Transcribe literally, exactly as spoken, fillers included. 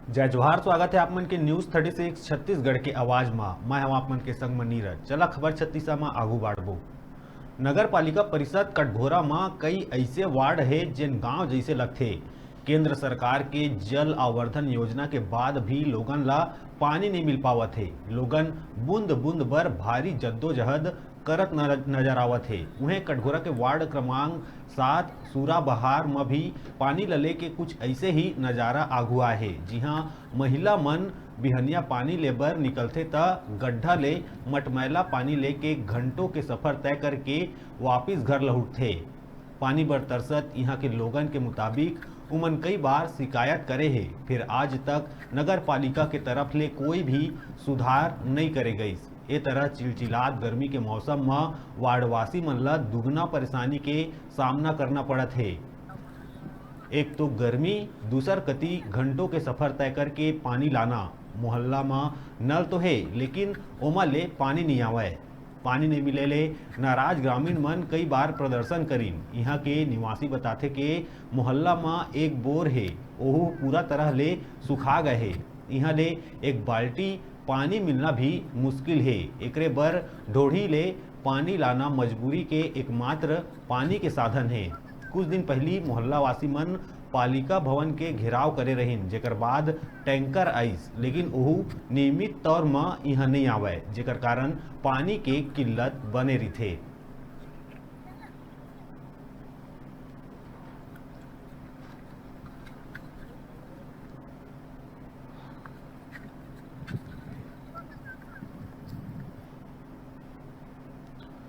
जय जोहार, स्वागत है आप मन के न्यूज़ थर्टी सिक्स छत्तीसगढ़ के आवाज मा। मैं हूं आप मन के संग म नीरज। चला खबर छत्तीसा मा आगू बाढ़बो। नगर पालिका परिषद कटघोरा मा कई ऐसे वार्ड हे जेन गांव जैसे लगथे। केंद्र सरकार के जल आवर्धन योजना के बाद भी लोगन ला पानी नहीं मिल पावत हे। लोगन बूंद बूंद बर भारी जद्दोजहद करत नर-, नजर आवत हे। उहें कटघोरा के वार्ड क्रमांक सात सूरा बहार म भी पानी ल लेके कुछ ऐसे ही नजारा आगू आए हे, जिहां महिला मन बिहनिया पानी ले बर निकलथे त गड्ढा ले मटमैला पानी लेके घंटों के सफर तय करके वापिस घर लहुटथे। पानी बर तरसत इहां के लोगन के मुताबिक उमन कई बार शिकायत करे हे, फिर आज तक नगर पालिका के तरफ ले कोई भी सुधार नई करे गईस। ए तरह चिलचिलात गर्मी के मौसम म वार्डवासी मन ल दुगना परेशानी के सामना करना पड़त हे। एक तो गर्मी, दूसर कती घंटों के सफर तय करके पानी लाना। मोहल्ला म नल तो हे, लेकिन ओमा ले पानी नई आवय। पानी नई मिले ले नाराज ग्रामीण मन कई बार प्रदर्शन करिन। इहां के निवासी बताथे के मोहल्ला म एक बोर हे, ओहू पूरा तरह ले सुखा गए हे। इहां ले एक बाल्टी पानी मिलना भी मुश्किल हे। एकरे बर ढोढ़ी ले पानी लाना मजबूरी के एकमात्र पानी के साधन हे। कुछ दिन पहिली मोहल्लावासी मन पालिका भवन के घेराव करे रहिन, जेकर बाद टैंकर आइस, लेकिन ओहू नियमित तौर म इहां नई आवय, जेकर कारण पानी के किल्लत बने रिथे।